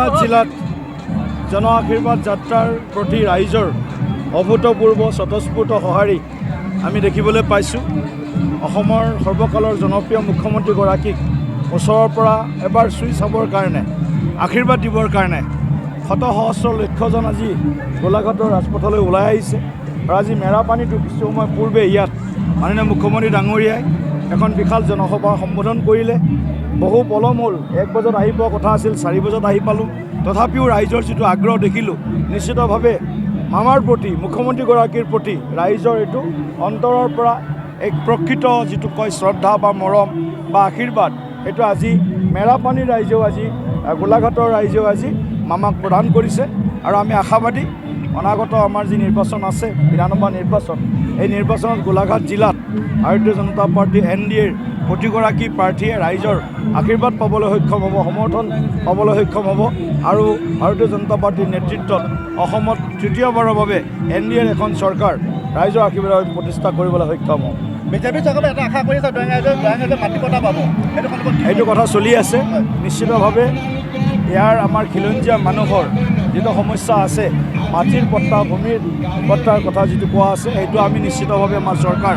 গোলাঘাট জিলাত জন আশীৰ্বাদ যাত্ৰাৰ প্ৰতি ৰাইজৰ অভূতপূৰ্ব স্বতঃস্ফূৰ্ত সঁহাৰি আমি দেখিবলৈ পাইছোঁ। অসমৰ সৰ্বকালৰ জনপ্ৰিয় মুখ্যমন্ত্ৰীগৰাকীক ওচৰৰ পৰা এবাৰ চুই চাবৰ কাৰণে, আশীৰ্বাদ দিবৰ কাৰণে শত সহস্ৰ লক্ষজন আজি গোলাঘাটৰ ৰাজপথলৈ ওলাই আহিছে। আৰু আজি মেৰাপানীতো কিছু সময় পূৰ্বে ইয়াত মাননীয় মুখ্যমন্ত্ৰী ডাঙৰীয়াই এখন বিশাল জনসভা সম্বোধন কৰিলে। বহু পলম হ'ল, 1 বজাত আহি পোৱা কথা আছিল, 4 বজাত আহি পালোঁ। তথাপিও ৰাইজৰ যিটো আগ্ৰহ দেখিলোঁ, নিশ্চিতভাৱে মামাৰ প্ৰতি, মুখ্যমন্ত্ৰীগৰাকীৰ প্ৰতি ৰাইজৰ এইটো অন্তৰৰ পৰা এক প্ৰকৃত যিটো কয় শ্ৰদ্ধা বা মৰম বা আশীৰ্বাদ, সেইটো আজি মেৰাপানীৰ ৰাইজেও, আজি গোলাঘাটৰ ৰাইজেও আজি মামাক প্ৰদান কৰিছে। আৰু আমি আশাবাদী, অনাগত আমাৰ যি নিৰ্বাচন আছে, বিধানসভা নিৰ্বাচন, এই নিৰ্বাচনত গোলাঘাট জিলাত ভাৰতীয় জনতা পাৰ্টী, এনডিএৰ প্ৰতিগৰাকী প্ৰাৰ্থীয়ে ৰাইজৰ আশীৰ্বাদ পাবলৈ সক্ষম হ'ব, সমৰ্থন পাবলৈ সক্ষম হ'ব আৰু ভাৰতীয় জনতা পাৰ্টীৰ নেতৃত্বত অসমত তৃতীয়বাৰৰ বাবে এনডিএৰ এখন চৰকাৰ ৰাইজৰ আশীৰ্বাদত প্ৰতিষ্ঠা কৰিবলৈ সক্ষম হ'ম। বিজেপি চৰকাৰে এটা আশা কৰি আছে, দৈয়াং ৰাইজে মাটি পট্টা পাব। সেইটো সন্দৰ্ভত কি? সেইটো কথা চলি আছে। নিশ্চিতভাৱে ইয়াৰ আমাৰ খিলঞ্জীয়া মানুহৰ যিটো সমস্যা আছে, মাটিৰ পট্টা, ভূমিৰ পট্টাৰ কথা যিটো কোৱা আছে, সেইটো আমি নিশ্চিতভাৱে আমাৰ চৰকাৰ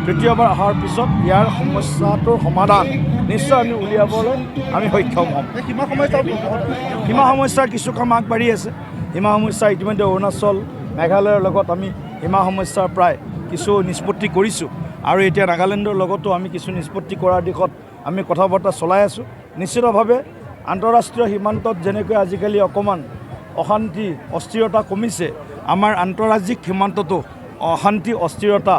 তৃতীয়বাৰ অহাৰ পিছত ইয়াৰ সমস্যাটোৰ সমাধান নিশ্চয় আমি উলিয়াবলৈ আমি সক্ষম হ'ম। এই সীমা সমস্যা বহুত। সীমা সমস্যাৰ কিছু কাম আগবাঢ়ি আছে। সীমা সমস্যা ইতিমধ্যে অৰুণাচল, মেঘালয়ৰ লগত আমি সীমা সমস্যাৰ প্ৰায় কিছু নিষ্পত্তি কৰিছোঁ আৰু এতিয়া নাগালেণ্ডৰ লগতো আমি কিছু নিষ্পত্তি কৰাৰ দিশত আমি কথা বতৰা চলাই আছোঁ। নিশ্চিতভাৱে আন্তঃৰাষ্ট্ৰীয় সীমান্তত যেনেকৈ আজিকালি অকণমান অশান্তি, অস্থিৰতা কমিছে, আমাৰ আন্তঃৰাজ্যিক সীমান্ততো অশান্তি, অস্থিৰতা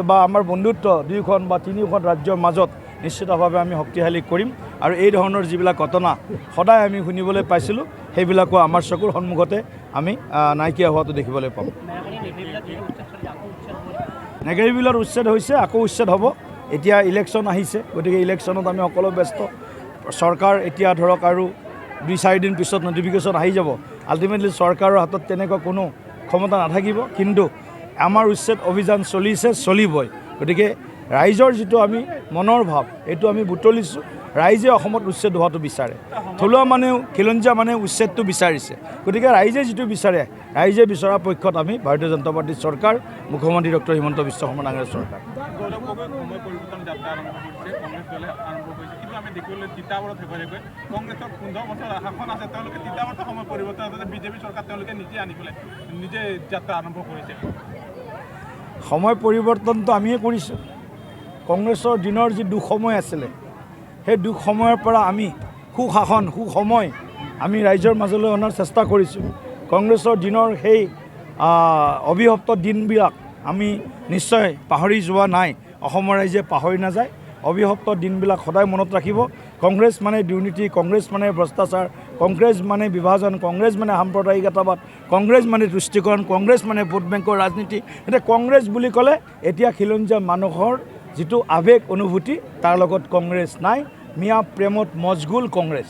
বা আমাৰ বন্ধুত্ব দুয়োখন বা তিনিওখন ৰাজ্যৰ মাজত নিশ্চিতভাৱে আমি শক্তিশালী কৰিম। আৰু এই ধৰণৰ যিবিলাক ঘটনা সদায় আমি শুনিবলৈ পাইছিলোঁ, সেইবিলাকো আমাৰ চকুৰ সন্মুখতে আমি নাইকিয়া হোৱাটো দেখিবলৈ পাম। নেগেৰীবিলত উচ্ছেদ হৈছে, আকৌ উচ্ছেদ হ'ব। এতিয়া ইলেকশ্যন আহিছে, গতিকে ইলেকশ্যনত আমি সকলো ব্যস্ত। চৰকাৰ এতিয়া ধৰক আৰু 2-4 দিন পিছত নটিফিকেশ্যন আহি যাব। আল্টিমেটলি চৰকাৰৰ হাতত তেনেকুৱা কোনো ক্ষমতা নাথাকিব, কিন্তু আমাৰ উচ্ছেদ অভিযান চলিছে, চলিবই। গতিকে ৰাইজৰ যিটো আমি মনৰ ভাৱ, এইটো আমি বুটলিছোঁ। ৰাইজে অসমত উচ্ছেদ হোৱাটো বিচাৰে। থলুৱা মানুহেও, খিলঞ্জীয়া মানুহে উচ্ছেদটো বিচাৰিছে। গতিকে ৰাইজে যিটো বিচাৰে, ৰাইজে বিচৰা পক্ষত আমি ভাৰতীয় জনতা পাৰ্টীৰ চৰকাৰ, মুখ্যমন্ত্ৰী ডক্টৰ হিমন্ত বিশ্ব শৰ্মা ডাঙৰীয়াৰ চৰকাৰ। গৌৰৱ গগৈ সময় পৰিৱৰ্তন যাত্ৰা আৰম্ভ কৰিছে, কংগ্ৰেছ দলে আৰম্ভ কৰিছে। কিন্তু আমি দেখিবলৈ তিতাবৰত শেহতীয়াকৈ কংগ্ৰেছৰ 15 বছৰ শাসন আছে, তেওঁলোকে তিতাবৰতে সময় পৰিৱৰ্তন, অৰ্থাৎ বিজেপি চৰকাৰ তেওঁলোকে নিজে আনি পেলাই নিজে যাত্ৰা আৰম্ভ কৰিছে। সময় পৰিৱৰ্তনটো আমিয়ে কৰিছোঁ। কংগ্ৰেছৰ দিনৰ যি দুঃসময় আছিলে, সেই দুঃসময়ৰ পৰা আমি সুশাসন, সুসময় আমি ৰাইজৰ মাজলৈ অনাৰ চেষ্টা কৰিছোঁ। কংগ্ৰেছৰ দিনৰ সেই অভিশপ্ত দিনবিলাক আমি নিশ্চয় পাহৰি যোৱা নাই। অসমৰ ৰাইজে পাহৰি নাযায়। অভিশপ্ত দিনবিলাক সদায় মনত ৰাখিব। কংগ্ৰেছ মানে দুৰ্নীতি, কংগ্ৰেছ মানে ভ্ৰষ্টাচাৰ, কংগ্ৰেছ মানে বিভাজন, কংগ্ৰেছ মানে সাম্প্ৰদায়িকতাবাদ, কংগ্ৰেছ মানে তুষ্টিকৰণ, কংগ্ৰেছ মানে ভোট বেংকৰ ৰাজনীতি। এতিয়া কংগ্ৰেছ বুলি ক'লে এতিয়া খিলঞ্জীয়া মানুহৰ যিটো আৱেগ, অনুভূতি, তাৰ লগত কংগ্ৰেছ নাই। মিয়া প্ৰেমত মজগুল কংগ্ৰেছ।